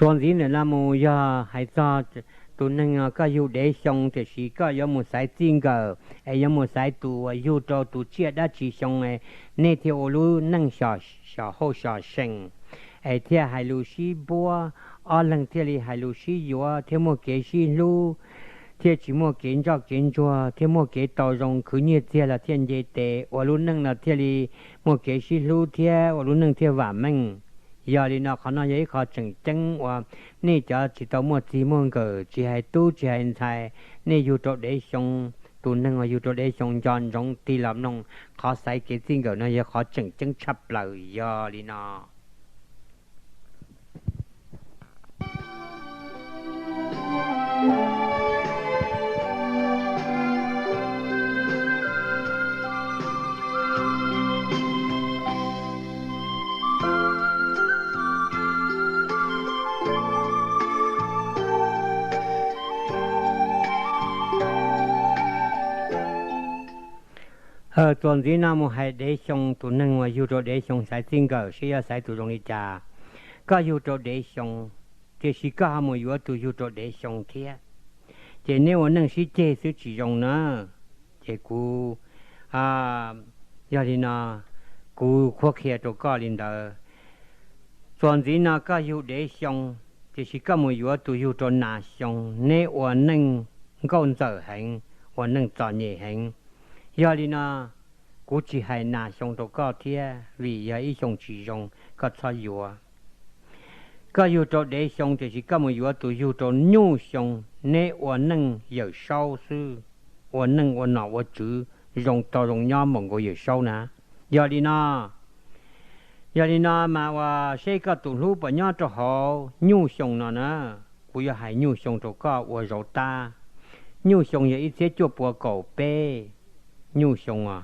Txuas ntxiv ntawm no mus yog hais txog tus neeg koj yug dev xyoo tiam sis koj yuav mus xaiv txij nkawm es yuav mus xaiv tus uas yug rau tus tsiaj dab tsi xyoo, nej thiaj ua lub neej xyom hauj xyom seem, es thiaj hais lus sib npuab, ob leeg thiaj li hais lus sib yuav thiaj muaj kev sib hlub, thiaj tsis muaj kev ntsoj kev ntsuag, thiaj muaj kev tau zoo, khwv nyiaj txiag los thiaj nce tes, ua lub neej los thiaj li muaj kev sib hlub thiab ua lub neej thiaj vam meej. Yog li no qhov no yog ib qho tseem ceeb uas nej cov tsis tau muaj txij muaj nkawm, tsis hais tub tsis hais ntxhais, nej yug rau dev xyoo, tus neeg uas yug rau dev xyoo nco ntsoov tig los mloog, qhov xaiv kev txij nkawm no yog qhov tseem ceeb tshaj plaws. Yog li no txuas ntxiv no mus hais dev xyoo, tus neeg uas yug rau dev xyoo xaiv txij nkawm seb yuav xaiv tus zoo li cas. Koj yug rau dev xyoo, tiam sis koj ho mus yuav tus yug rau dev xyoo thiab, ces neb ua neej sib ceg xwb tsis zoo na. Ces kuv, yog li no, kuv qhuab qhia rau koj li ntawd. Txuas ntxiv no koj yug dev xyoo, tiam sis koj mus yuav tus yug rau nas xyoo, neb ua neej nkauj ntxawm heev, ua neej txom nyem heev. Yog li no, kuv tsis hais nas xyoo rau koj thiab vim yog ib xyoo tsis zoo, koj txhob yuav. Koj yug rau dev xyoo tiam sis koj mus yuav tus yug rau nyuj xyoo, neb ua neej Yawm Saub xwb, ua neej ua nom ua tswv zoo tau zoo nyob npaum nkaus Yawm Saub na. Yog li no, yog li no mas ua seb koj tus hlub puas nyob rau hauv nyuj xyoo no na. Kuv yuav hais nyuj xyoo rau koj ua zauv tab. Nyuj xyoo yog ib txhiab cuaj pua kaum peb nyuj xyoo os.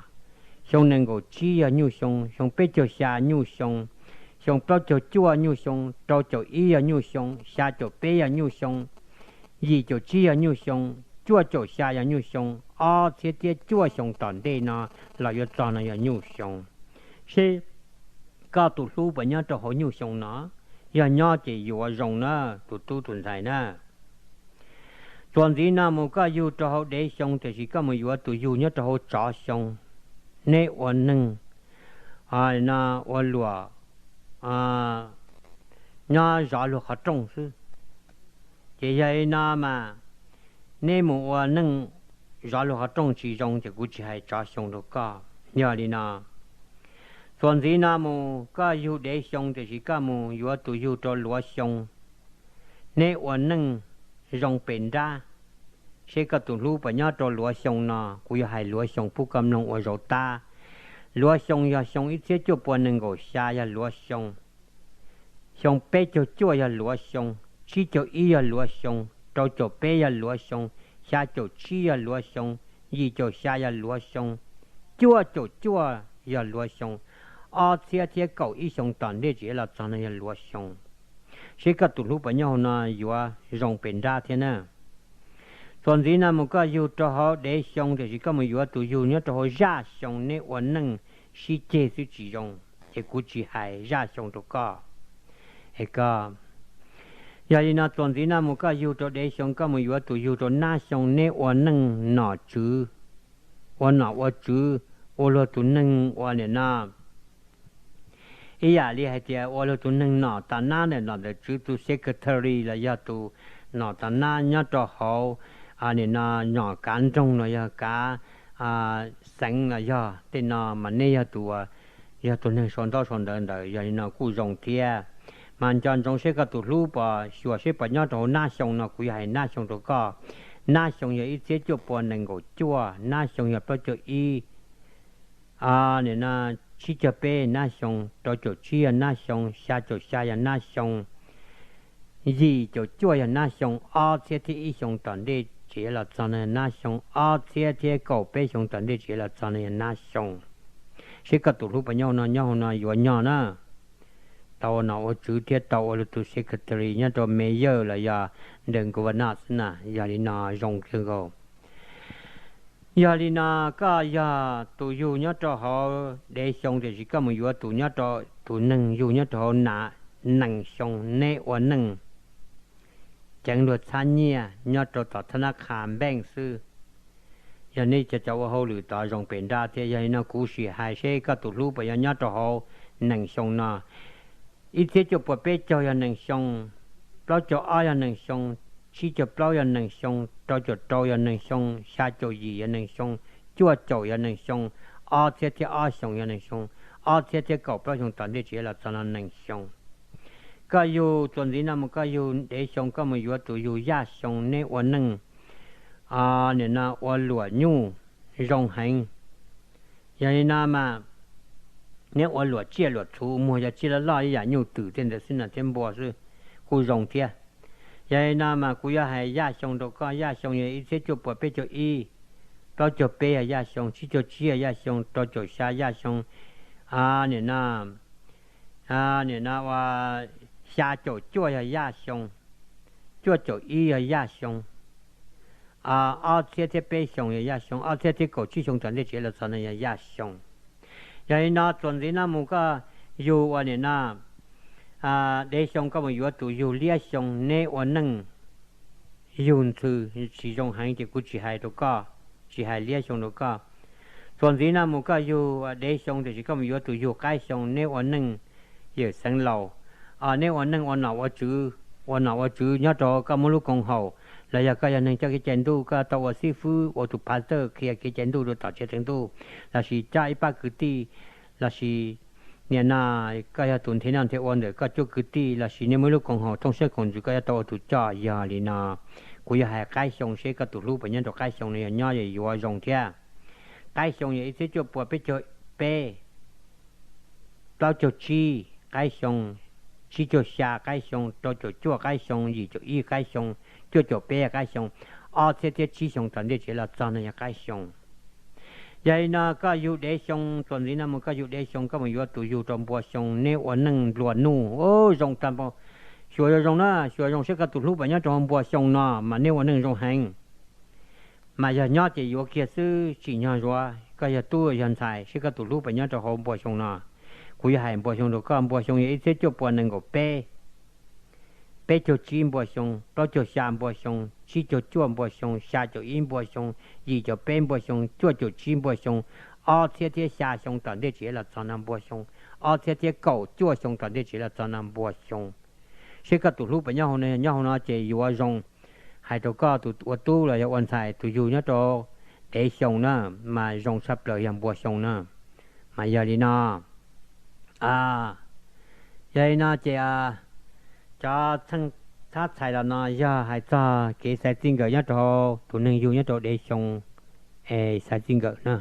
Xyoo nees nkaum tsib yog nyuj xyoo, xyoo peb caug xya nyuj xyoo, xyoo plaub caug cuaj nyuj xyoo, rau caum ib yog nyuj xyoo, xya caum peb yog nyuj xyoo, yim caum tsib yog nyuj xyoo, cuaj caum xya yog nyuj xyoo, ob txhiab thiab cuaj xyoo tom ntej no los yuav txog no yog nyuj xyoo. Seb koj tus hlub puas nyob rau hauv nyuj xyoo no, yog nyob ces yuav zoo na, tus tub tus ntxhais na. Txuas ntxiv no mus koj yug rau hauv dev xyoo tiam sis koj mus yuav tus yug nyob rau hauv tsov xyoo, neb ua neeg no ua luam nyob zov luag qhov rooj xwb. Ces yog li no mas neb mus ua neej zov luag qhov rooj tsis zoo ces kuv tsis hais tsov xyoo rau koj. Yog li no, txuas ntxiv no mus koj yug dev xyoo tiam sis koj mus yuav tus yug rau luav xyoo, neb ua neej zoo pes nrab. Seb koj tus hlub puas nyob rau luav xyoo no, kuv yuav hais luav xyoo pub koj mloog ua zauv tab. Luav xyoo yog xyoo ib txhiab cuaj pua nees nkaum xya yog luav xyoo, xyoo peb caug cuaj yog luav xyoo, tsib caug ib yog luav xyoo, rau caum peb yog luav xyoo, xya caum tsib yog luav xyoo, yim caum xya yog luav xyoo, cuaj caum cuaj yog luav xyoo, ob txhiab thiab kaum ib xyoo tom ntej tsis los txog no yog luav xyoo. Seb koj tus hlub puas nyob hauv no yuav zoo pes nrab thiab na. Txuas ntxiv no mus koj yug rau hauv dev xyoo tiam sis koj mus yuav tus yug nyob rau hauv zaj xyoo, neb ua neej sib ceg xwb tsis zoo, ces kuv tsis hais zaj xyoo rau koj. Es koj, yog li no txuas ntxiv no mus koj yug rau dev xyoo, koj mus yuav tus yug rau nab xyoo, neb ua neej nom tswv, ua nom ua tswv, ua luag tus neeg ua nim no ib yam li hais tias ua luag tus neeg nom tas nab ntawm nom ntawm tswv tus secretary los yog tus nom tas nab nyob rau hauv nim no nom kav nroog los yog kav xeev los yog tej no mas neb yog tus, yog tus neeg sau ntaub sau ntawv ntawd, yog li no kuj zoo thiab. Mas nco ntsoov seb koj tus hlub puas, xyuas seb puas nyob rau hauv nab xyoo no, kuv yuav hais nab xyoo rau koj. Nab xyoo yog ib txhiab cuaj pua nees nkaum cuaj, nab xyoo yog plaub caug ib, nim no tsib caug peb nab xyoo, rau caum tsib yog nab xyoo, xya caum xya yog nab xyoo, yim caum cuaj yog nab xyoo, ob txhiab thiab ib xyoo tom ntej tsis los txog no yog nab xyoo, ob txhiab thiab kaum peb xyoo tom ntej tsis los txog no yog nab xyoo. Seb koj tus hlub puas nyob hauv no, nyob hauv no yuav nyog na. Tau ua nom ua tswv thiab tau ua luag tus secretary nyob rau mayor los yog ntawm governor xwb na, yog li no zoo kawg nkaus. Yog li no, koj yog tus yug nyob rau hauv dev xyoo tiam sis koj mus yuav tus nyob rau, tus neeg yug nyob rau hauv nees xyoo, neb ua neej ceev luag txhab nyiaj nyob rau tom thab nab qha npeej xwb. Yog nej cov cov ua hauj lwm tod zoo pem nrab thiab. Yog li no kuv sim hais seb koj tus hlub puas yuav nyob rau hauv nees xyoo no. Ib txhiab cuaj puas peb caug yog nees xyoo, plaub caug ob yog nees xyoo, tsib caug plaub yog nees xyoo, rau caum rau yog nees xyoo, xya caum yim yog nees xyoo, cuaj caum yog nees xyoo, ob txhiab thiab ob xyoo yog nees xyoo, ob txhiab thiab kaum plaub xyoo tom ntej tsis los txog no nees xyoo. Koj yug txuas ntxiv no mus koj yug dev xyoo koj mus yuav tus yug yaj xyoo neb ua neej, nim no ua luam nyuj zoo heev. Yog li no mas neb ua luam tsiaj luam txhuv muag yog tsiaj loj loj ib yam nyuj twm tej ntawd xwb no thiab npua xwb kuj zoo thiab. Yog li no mas kuv yuav hais yaj xyoo rau koj, yaj xyoo yog ib txhiab cuaj puas peb caug ib, plaub caug peb yog yaj xyoo, tsib caug tsib yog yaj xyoo, rau caum xya yaj xyoo, nim no nim no ua xya caum cuaj yog yaj xyoo, cuaj caum ib yog yaj xyoo, ob txhiab thiab peb xyoo yog yaj xyoo, ob txhiab thiab kaum tsib xyoo tom ntej tsis los txog no yog yaj xyoo. Yog li no txuas ntxiv no mus koj yug ua nim no dev xyoo koj mus yuav tus yug liab xyoo neb ua neej yug ntxhw tsis zoo heev ces kuv tsis hais rau koj, tsis hais liab xyoo rau koj. Txuas ntxiv no mus koj yug dev xyoo tiam sis koj mus yuav tus yug qaib xyoo neb ua neej yawm xeev laus, neb ua neej ua nom ua tswv, ua nom ua tswv nyob rau koj muab lub koom haum, los yog koj yog neeg coj kev cai ntuj koj tau ua xib fwb ua tus phav tawj qhia kev cai ntuj rau tom tsev teev ntuj, lossis coj ib pab kwv tij, lossis nim no koj yog tus nrhiav noj nrhiav ua ntawm koj cuab kwv tij, lossis nej muaj ib lub koom haum thooj siab koom ntsws koj yuav tau ua tus coj. Yog li no kuv yuav hais qaib xyoo seb koj tus hlub puas nyob rau qaib xyoo no yog nyob yuav zoo thiab. Qaib xyoo yog ib txhiab cuaj puas peb caug peb, plaub caug tsib qaib xyoo, tsib caug xya qaib xyoo, rau caum cuaj qaib xyoo, yim caum ib qaib xyoo, cuaj caum peb qaib xyoo, ob txhiab thiab tsib xyoo tom ntej tsis los txog no yog qaib xyoo. Yog li no koj yug dev xyoo txuas ntxiv no mus koj yug dev xyoo koj mus yuav tus yug rau npua xyoo neb ua neej nplua nuj zoo tag npaum. Xyuas zoo zoo na, xyuas zoo seb koj tus hlub puas nyob rau npua xyoo no mas neb ua neej zoo heev. Mas yog nyob ces yuav kiag xwb tsim nyog zuav, koj yog tub yog ntxhais seb koj tus hlub puas nyob rau hauv npua xyoo no. Kuv yuav hais npua xyoo rau koj, npua xyoo yog ib txhiab cuaj puas nees nkaum peb, peb caug tsib npua xyoo, plaub caug xya npua xyoo, tsib caug cuaj npua xyoo, xya caum ib npua xyoo, yim caum peb npua xyoo, cuaj caum tsib npua xyoo, ob txhiab thiab xya xyoo tom ntej tsis los txog no npua xyoo, ob txhiab thiab kaum cuaj xyoo tom ntej tsis los txog no npua xyoo. Seb koj tus hlub puas nyob hauv no, yog nyob hauv no ces yuav zoo. Hais rau koj tus ua tub los yog ua ntxhais tus yug nyob rau dev xyoo na, mas zoo tshaj plaws yog npua xyoo na. Mas yog li no, yog li no ces cov txheej txhab txhais los no yog hais txog kev xaiv txij nkawm nyob rau tus neeg yug nyob rau dev xyoo es xaiv txij nkawm na.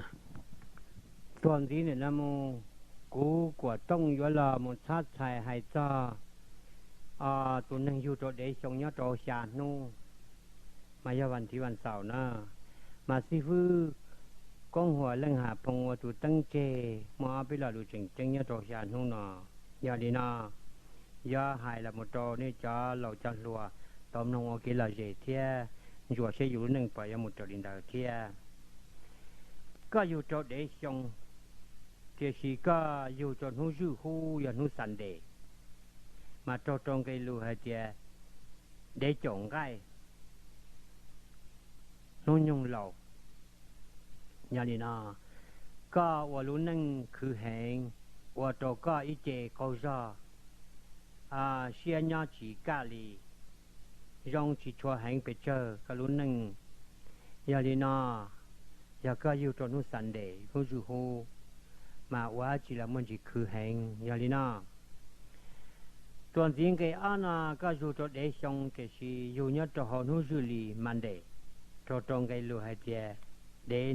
Txuas ntxiv ntawm no mus, kuv Kuam Tooj yuav los mus txhab txhais hais txog tus neeg yug rau dev xyoo nyob rau xya hnub, mas yog vas thiv vas xaum na, mas xib fwb Koob Huas Leej Ham Phoo ua tus teeb tseg muaj ob peb lo lus tseem ceeb nyob rau xya hnub no. Yog li no, yuav hais los mus rau nej cov laus cov hluas tau mloog ua kev lom zem thiab ntsuas seb yus lub neej puas yuav mus raws li ntawd thiab. Koj yug rau dev xyoo, tiam sis koj yug rau hnub zwj hub yog hnub Sunday, mas raug rau nqe lus hais tias dev caum nqaij, hnub nyoog laus. Yog li no, koj ua lub neej khwv heev, ua rau koj ib ce qaug zog, siab nyob tsis kaj li, zoo tsis tshua heev pes tsawg koj lub neej. Yog li no, yog koj yug rau hnub Sunday hnub zwj hub, mas ua dab tsi los muaj ntsis khwv heev. Yog li no, txuas ntxiv nqe ob no koj yug rau dev xyoo tiam sis yug nyob rau hauv hnub zwj li Monday, raug rau nqe lus hais tias dev